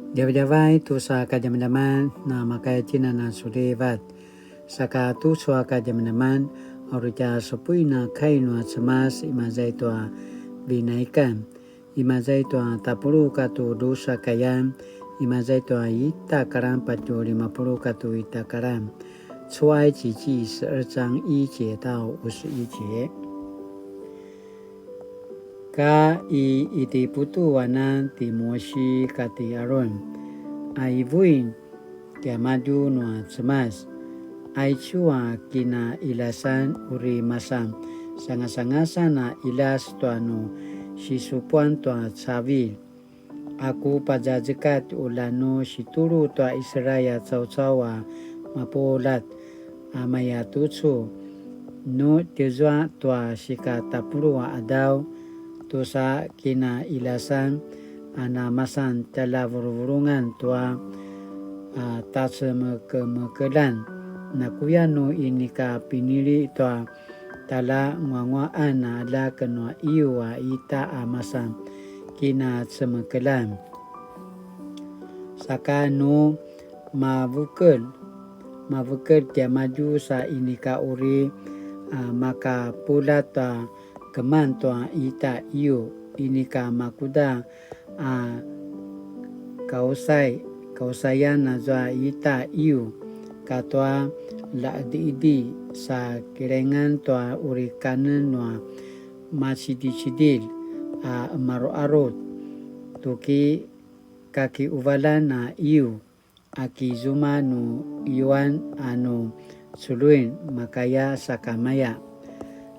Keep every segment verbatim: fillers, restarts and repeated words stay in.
Djavadjavay tusa kadjamadjaman, na makaya tjinana sulivat. Saka tucu a kadjamadjaman, a uri tja supuin a kai nua Cemas, imaza i tua Vinaikan, imaza i tua tapuluq katua drusa kayan, imaza i tua ita karan patje lima puluq katua ita karan. 出埃及记十二章一节到五十一节。 Ka i Itiputu anan ti Mosi kati Arun, a ivuin tiamadju nua Cemas, aicu a kinaqiljasan uri masan sangasangasan a qiljas tua nu sisupuan tua cavilj. A ku pazazekatj ulja nu situlu tua Israil a caucau a mapuljat a maya tucu, nu tjezua tua sikatapuluq a qadaw, tusa kinaqiljasan a namasan tjaljavuruvurungan tua, a, tacemekemekeljan, nakuya nu inika pinili tua tjaljanguanguaqan a aljak nua iu a ita a masan kinacemekeljan. Saka nu mavekelj, mavekelj tiamadju sa inika uri, a, makapuljat a keman tua ita iu, inika makuda a kausay, kausayan azua ita iu, katua laqediqedi sa kilengan tua uri kanen nua macidicidilj a emaruarut, tu ki kakiuvalan a iu, a ki zuma nu iuan a nu culuin makaya sakamaya.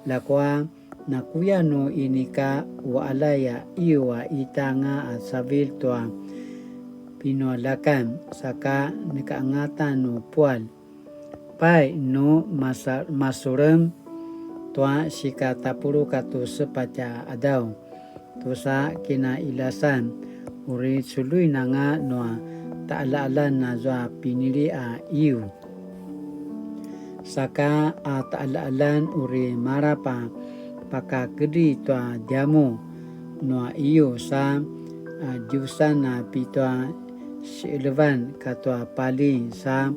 Ljakua, nakuya nu inika uqaljay a iu a ita anga a cavilj tua pinualjakan, saka neka angata nu pualj. Pai nu masa-, masulem tua sikatapuluq katua sepatj a qadaw, tusa kinaqiljasan, uri culuin anga nua taqaljaqaljan azua pinili a iu. Saka a taqaljaqaljan uri malap a pakakedri tua djamuq nua iu sa, a, djusan a pitua siqelevan katua paling sa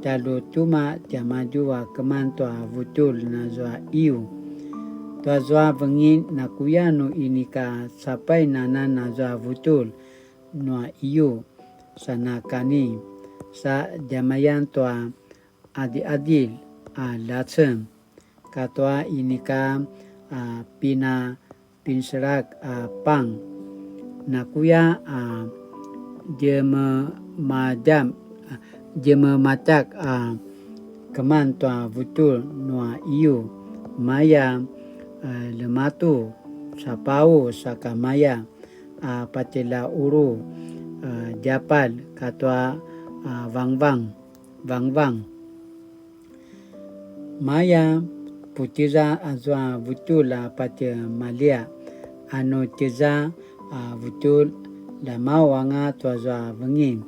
tjalju tjumaq tiamadju a keman tua vutjulj nazua iu. Tuazua vengin nakuya nu inika capain anan azua vutjulj nua iu, sa nakani, sa djamayan tua qadiqadilj a ljaceng, katua inika, a, pina-, pinselak a pang, nakuya a djememadjam-, a, djemematjak a keman tua vutjulj nua iu, maya, a, ljematu, sapau sakamaya, a, patjela ulu, a, djapalj katua, a, vangvang, vangvang. Maya putjeza azua vutjulj a patje malia, a nu tjeza a vutjulj, ljamau anga tuazua vengin.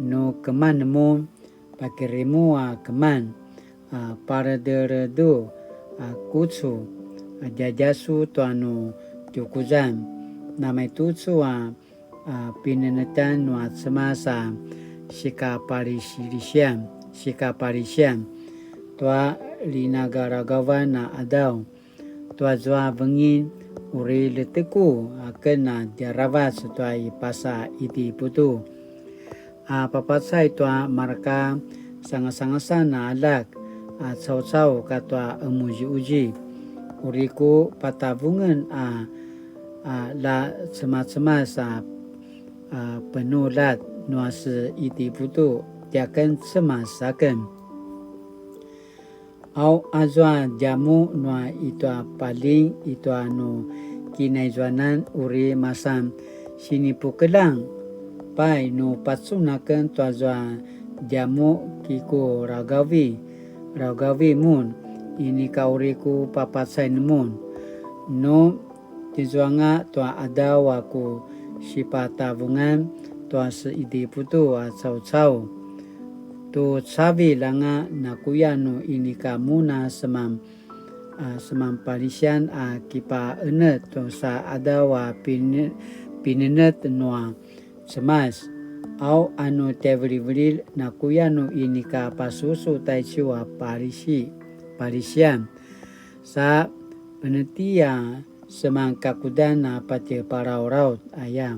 Nu keman mun, pakirimu a keman, a paredeledu a kucu, a djadjasu tua nu tjukuzan. Namaitucu a, a pinenetjan nua Cemas a sikapalisilisian, sikapalisian tua linagalagavan a qadaw. Tuazua vengin uri ljeteku aken a djaravac tua i pasa Itiputu, a papacay tua marka sangasangasan a aljak a caucau katua emuziuzi. Uri ku patavungen a, a la cemacemas a, a penuljat nua se Itiputu, tiaken Cemas aken. Au azua djamuq nua itua paling itua nu kinaizuanan uri masan sinipukeljang, pai nu pacun aken tuazua djamuq ki ku ragavi, ragavi mun, inika uri ku papacain mun. Nu tizuanga tua qadaw a ku sipatavungan tua se Itiputu a caucau. Tu cavilj anga nakuya nu inika mun a seman, a seman palisian a kipaenet tusa qadaw a pine-, pinenet nua Cemas, Au anu tjaivilivililj nakuya nu inika pasusu taicu a palisi, palisian, sa peneti a semankakudan a patje palalaut aya.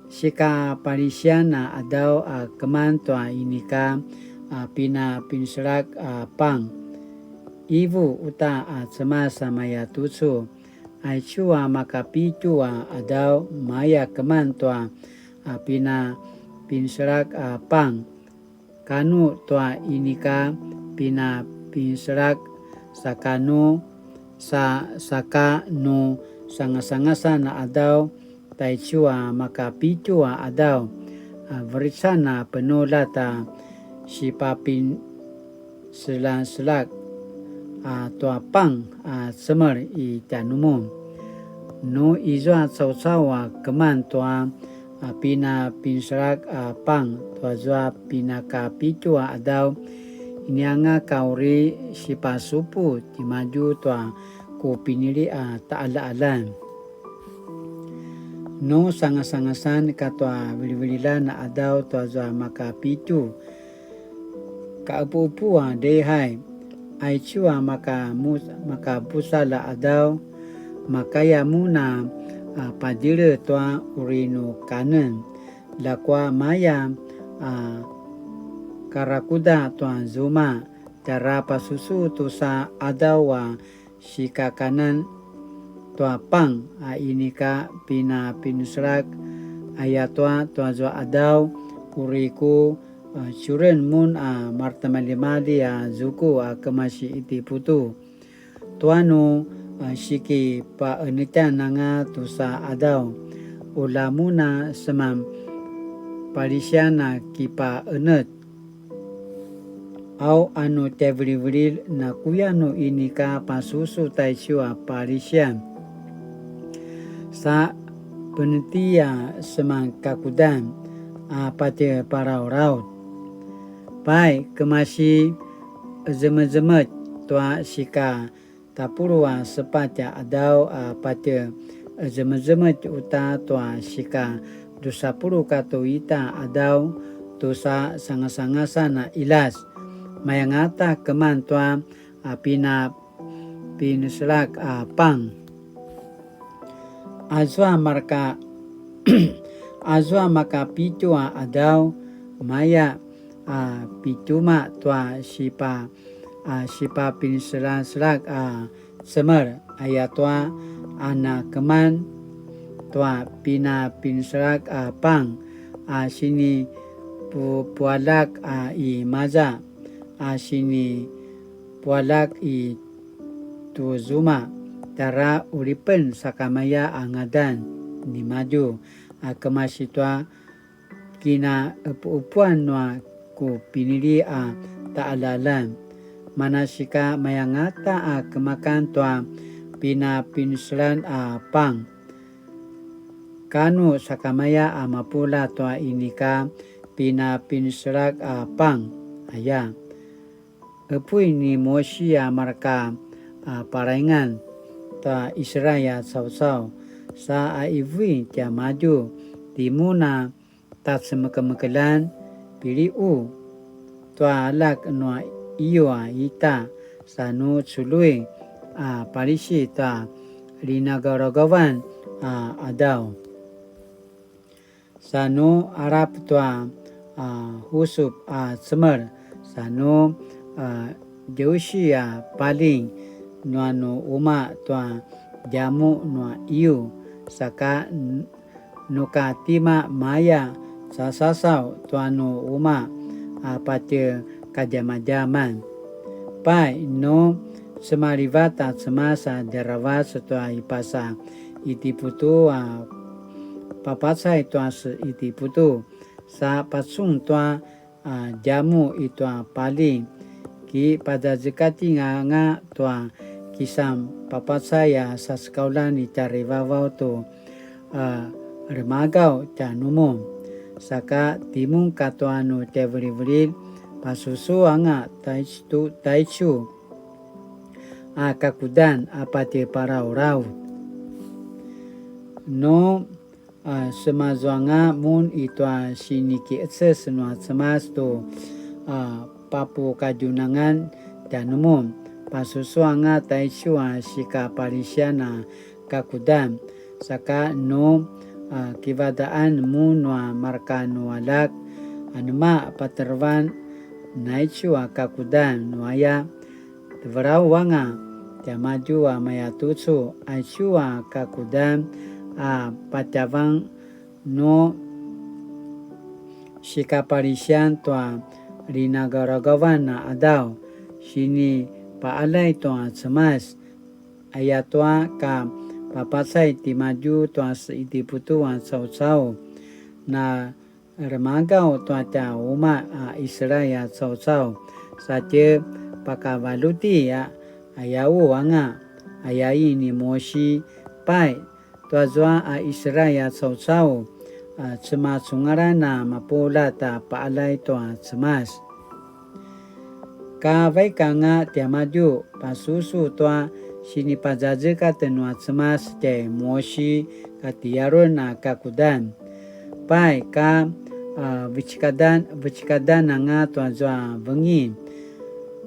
Sika palisian a qadaw a keman tua inika a pinapinselak a pang. Ivu uta a Cemas a maya tucu, aicu a makapitju a qadaw maya keman tua a pinapinselak a pang. Kanu tua inika pinapinselak, saka nu sa, saka nu sangasangasan a qadaw, taicu a makapitju a qadaw, a, verican a penuljat a sipapinselanselak a tua pang a cemel i tjanumun. Nu izua caucau a keman tua a pinapinselak a pang tuazua pinakapitju a qadaw, inianga ka uri sipasupu timadju tua ku pinili a taqaljaqaljan. Nu sangasangasan katua vilivililan a qadaw tuazua makapitju, kaepuepu a drehai, aicu a maka mu-, makapusalj a qadaw, makaya mun a, a, padjele tua uri nu kanen, ljakua maya a karakuda tua zuma, tjara pasusu tusa qadaw a sikakanan tua pang a inika pinapinselak, ayatua tuazua qadaw uri ku, a, curen mun a maretimaljimalji a zuku a kemasi Itiputu. Tua nu, a, sikipaenetjan anga tusa qadaw, ula mun a seman palisian a kipaenet. Au anu tjaivilivililj nakuya nu inika pasusu taicu a palisian, sa peneti a seman kakudan a patje palalaut. Pai kemasi zemezemetj tua sika tapuluq a sepatj a qadaw a patje zemezemetj uta tua sika dusapuluq katu ita a qadaw tusa sangasangasan a qiljas. Mayangata keman tua a pinapinselak a pang. Azua marka, azua makapitju a qadaw, maya a pitjumaq tua sipa, a sipapinselanselak a cemel, ayatua a na keman tua pinapinselak a pang, a sinipupualjak a i maza, a sinipualjak i tu zuma, tjara qulipen sakamaya a ngadan nimadju, a kemasi tua kinaepuepuan nua ku pinili a taqaljaqaljan. Manasika mayangata a kemakan tua pinapinselan a pang. Kanu sakamaya a mapuljat tua inika pinapinselak a pang, aya. Qepui ni Mosi a marka a palaingan ta Israil a caucau, sa a ivui tiamadju, timun a tacemekemekeljan, piliqu tua aljak nua iyu a ita, sa nu cului a palisi ta linagaugavan a qadaw. Sa nu alap tua, a, husup a cemel, sa nu, a, djeusi a paling nua nu umaq tua djamuq nua iyu, saka n-, nu ka tima maya sasasaw tua nu umaq a patje kadjamadjaman. Pai, nu semalivat a Cemas a djaravac tua i pasa Itiputu a papacay tua se Itiputu, sa pacun tua, a, djamuq i tua paling, kipazazekating anga tua kisan papacay a sasekauljan i tjarivavaw tu, a, remagaw tjanumun. Saka timun katua nu tjaivilivililj, pasusu anga taicu, taicu a kakudan a patje palalaut. Nu a, semazuanga mun i tua sinikiqeces nua Cemas tu, a, papukadjunangan tjanumun. Pasusu anga taicu a sikapalisian a kakudan, saka nu, a, kivadaqan mun nua marka nu aljak, anema patarevan naicu a kakudan nu aya. Tevelau anga tiamadju a mayatucu, aicu a kakudan a patjavang nu sikapalisian tua linagaragavan a qadaw, sinipaqaljay tua Cemas. Ayatua ka papacay timadju tua se Itiputu a caucau, na remagaw tua tja umaq a Israil a caucau, sa tje pakavaljuti a, ayau anga, ayai ni Mosi. Pai, tuazua a Israil a caucau, a, cemacungalan a mapuljat a paqaljay tua Cemas. Ka vaik anga tiamadju, pasusu tua sinipazazekatj nua Cemas tjai Mosi kati Arun a kakudan. Pai ka, a, vecekadan, vecekadan anga tuazua vengin.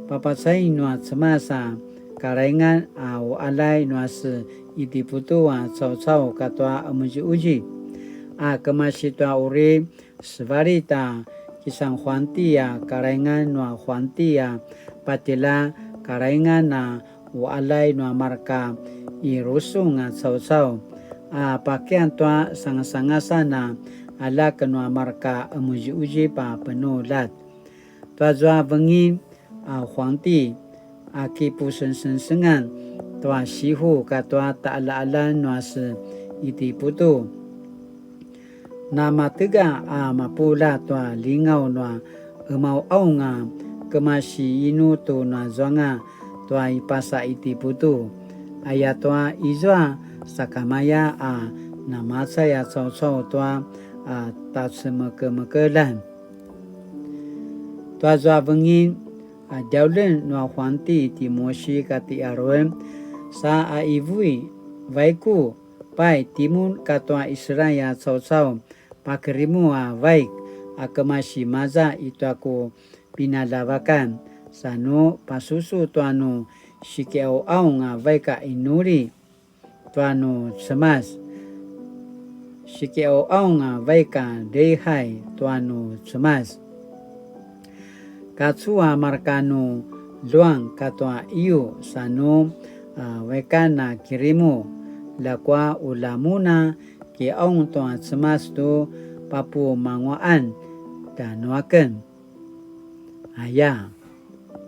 Papacay nua Cemas a karaingan a uqaljay nua se Itiputu a caucau katua qemuziquzip. A kemasi tua uri sevalit a kisan huangti a karaingan nua huangti a patjela karaingan a uqaljay nua marka i rusung a caucau, a pakian tua sangasangasan a aljak nua marka qemuziquzip a penuljat. Tuazua vengin a huangti a kipusengsengsengan tua sihu katua taqaljaqaljan nua se Itiputu. Namatega a mapuljat tua lingaw nua qemauqaung a kemasi inu tu nazuanga tua i pasa Itiputu. Ayatua izua sakamaya a namacay a caucau tua a tacemekemekeljan. Tuazua vengin a djaulen nua huangti ti Mosi kati Arun, sa a ivui, vaiku, pai timun katua Israil a caucau, pakirimu a vaik a kemasi maza i tua ku pinaljavakan, sa nu pasusu tua nu sikiqauqaung a vaik a inuli tua nu Cemas. Sikiqauqaung a vaik a drihay tua nu Cemas. Kacu a marka nu ljuang katua iyu sa nu, a, vaikan a kirimu, ljakua ulja mun a kiqaung tua Cemas tu papumanguaqan tjanuaken. Aya.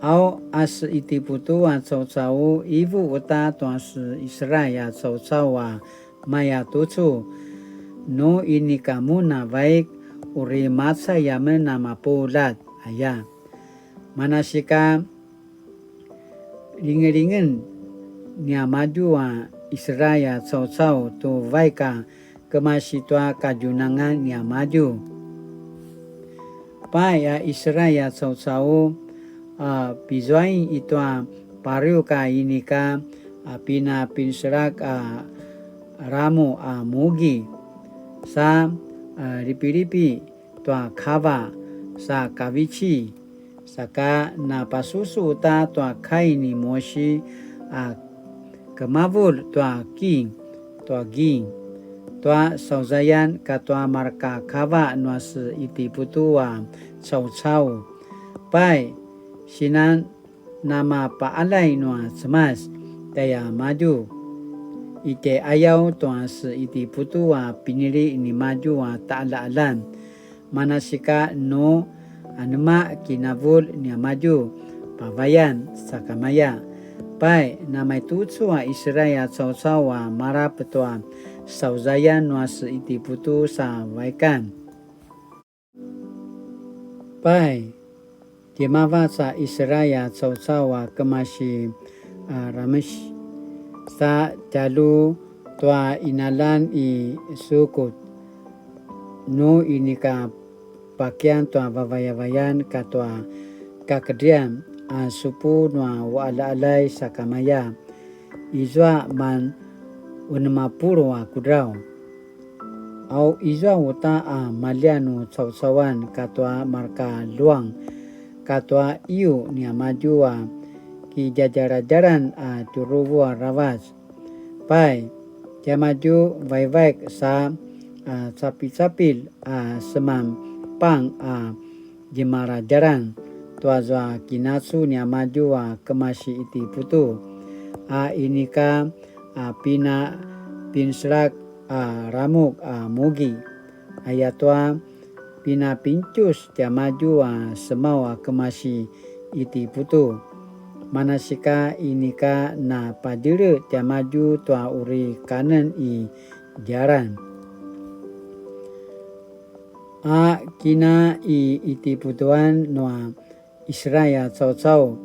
Au a se Itiputu a caucau ivu uta tua se Israil a caucau a maya tucu, nu inika mun a vaik uri macay amen a mapuljat, aya. Manasika lingelingen niamadju a Israil a caucau tu vaik a kemasi tua kadjunangan niamadju. Pai a Israil a caucau a pizuain i tua pariuk a inika a pinapinselak a ramu a mugi, sa a lipilipi tua kava sa kavici, saka napasusu uta tua kai ni Mosi a kemavulj tua king, tua ging, tua sauzayan katua marka kava nua se Itiputu a caucau. Pai, sinan namapaqaljay nua Cemas tjaiamadju. I tjaiqayaw tua se Itiputu a pinili nimadju a taqaljaqaljan. Manasika nu anema kinavulj niamadju pavayan sakamaya. Pai, namaitucu a Israil a caucau a malap tua sauzayan nua se Itiputu sa vaikan. Pai, tjemavac a Israil a caucau a kemasi a Ramesis, sa tjalju tua qinaljan i Sukut, nu inika pakian tua vavayavayan katua kakedrian a supu nua uqaljaqaljay sakamaya, izua man unemapuluq a kudraw. Au izua uta a maljian nu caucauan katua marka luang, katua iu niamadju a kidjadjaladjalan a tjuruvu aravac. Pai, tiamadju vaivaik sa a capilcapilj a semanpang a djemaladjalan tuazua kinacu niamadju a kemasi Itiputu, a inika a pina pinselak a ramuk a mugi, ayatua pinapincus tiamadju a semau a kemasi Itiputu. Manasika inika napadjele tiamadju tua uri kanen i djalan. A kina i Itiputuan nua Israil a caucau,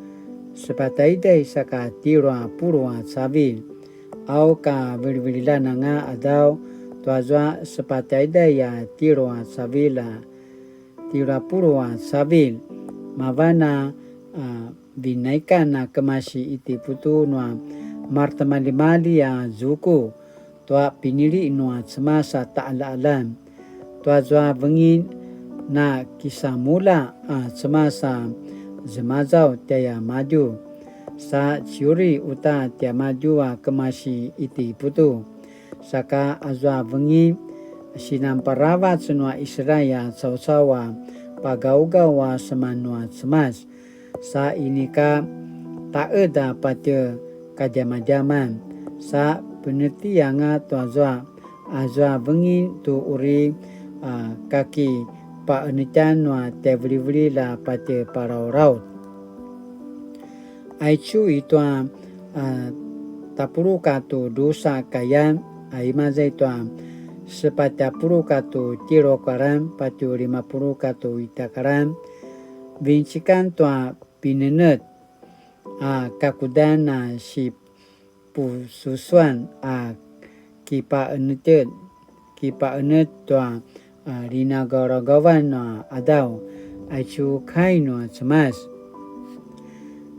sepatj a taiday saka tjelu a puluq a cavilj. Au ka vilivililjan anga a qadaw tuazua sepatj a taiday a tjelu a cavilj a tjelu a puluq a cavilj. Mavan a, a, vinaikan a kemasi Itiputu nua maretimaljimalji a zuku tua pinili nua Cemas a taqaljaqaljan. Tuazua vengin na kisamulja a Cemas a zemazaw tjaiamadju, sa ciuri uta tiamadju a kemasi Itiputu. Saka azua vengin sinanparavac nua Israil a caucau a pagaugaw a seman nua Cemas, sa inika taqed a patje kadjamadjaman, sa peneti anga tuazua, azua vengin tu uri, a, kakipaqenetjan nua tjaivilivililj a patje palalaut. Aicu i tua, a, tapuluq katu drusa kayan, a, imaza i tua sepatj a puluq katu tjelu a karan, patje lima puluq katu ita karan, vincikan tua pinenetj, a, kakudan a sipususuan a kipaqenetj, kipaqenetj tua, a, linagawlagawan a qadaw, aicu kai nua Cemas.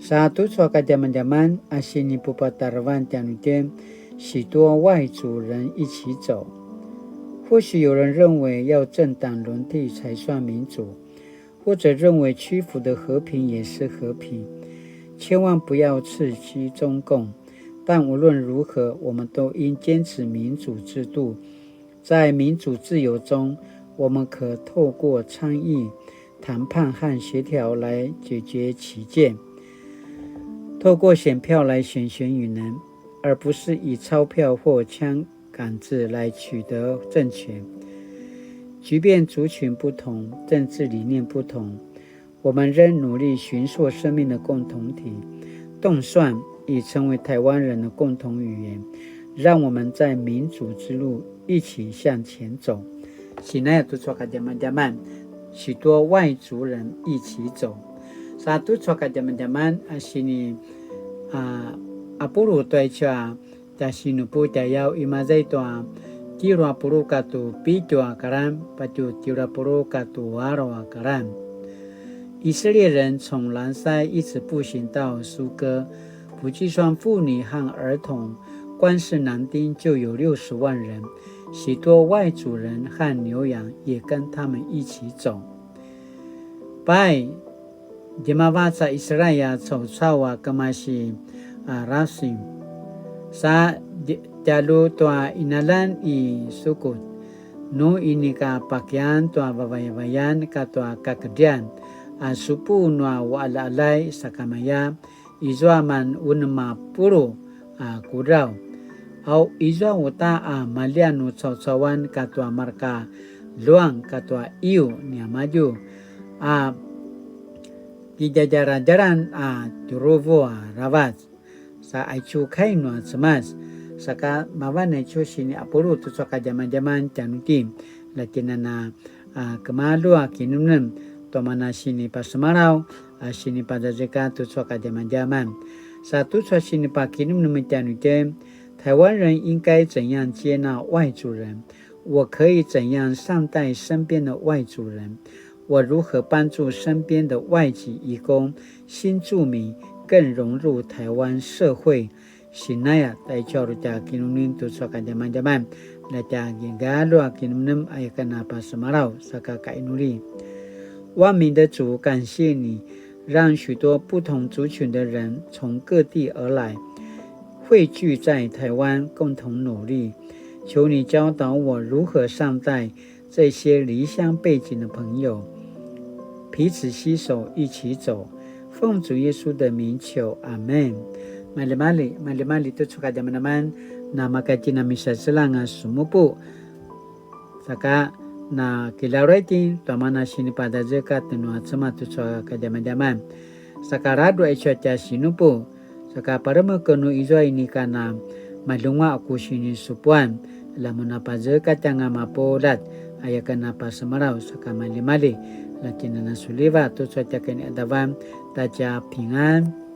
Sa tucu a kadjamadjaman a sinipupatarevan tjanuitjen, 许多外族人一起走。或许有人认为要政党轮替才算民主，或者认为屈服的和平也是和平。千万不要刺激中共，但无论如何，我们都应坚持民主制度。在民主自由中，我们可透过倡议、谈判和协调来解决歧见，透过选票来选选与能，而不是以钞票或枪杆子来取得政权。即便族群不同，政治理念不同，我们仍努力寻索生命的共同体。动算已成为台湾人的共同语言，让我们在民主之路一起向前走。Sinaya tucu a kadjamadjaman, 许多外族人一起走。Sa tucu a kadjamadjaman a sini, a, apulu tua ica tja sinupu tjayaw imaza i tua tjelu a puluq katu pitju a karan, patje tjelu a puluq katu alu a karan. 以色列人从兰塞一直步行到苏歌，不计算妇女和儿童，光是男丁就有六十万人，许多外族人和牛羊也跟他们一起走。Pai, djemavac a Israil a caucau a kemasi, a, Rasim. Sa dj-, tjalju tua qinaljan i Sukut, nu inika pakiyan tua vavayavayan katua kakedrian, a supu nua uqaljaqaljay sakamaya, izua man unem a puluq a kudraw. Au izua uta a maljian nu caucauan katua marka luang katua iu niamadju a kidjadjaladjalan a tjuruvu aravac. Sa aicu kai nua Cemas. Saka mavan aicu sini apulu tucu a kadjamadjaman tjanuitjen. Lakinan a a, kemalu a kinemnem, tua mana sinipasemalaw, a, sinipazazekatj tucu a kadjamadjaman. Sa tucu a sinipakinemnem tjanuitjen, 台湾人应该怎样接纳外族人？我可以怎样善待身边的外族人？我如何帮助身边的外籍移工、新住民更融入台湾社会？ Sinaya, taicu a uri tja kinemnem tucu a kadjamadjaman. la tja kigalju a kinemnem aya ken a pasemalaw saka kainuli. 万民的主，感谢你，让许多不同族群的人从各地而来，汇聚在台湾，共同努力。求你教导我如何善待这些离乡背井的朋友，彼此携手一起走。奉主耶稣的名求，阿门。Malimali, malimali tucu a kadjamadjaman, na maka tjen a misaseljang a sumupu. Saka na kilaruay itjen tua mana sinipadazekatj nua Cemas tucu a kadjamadjaman. Saka ladruq aicu a tja sinupu. Saka paremek nu izua inika na malunguaq ku sinisupuan. La mun a pazekatj anga mapuljat aya ken a pasemalaw saka malimali. La tjen a na suliva tucu a tja kiniqadavan ta tja pingan.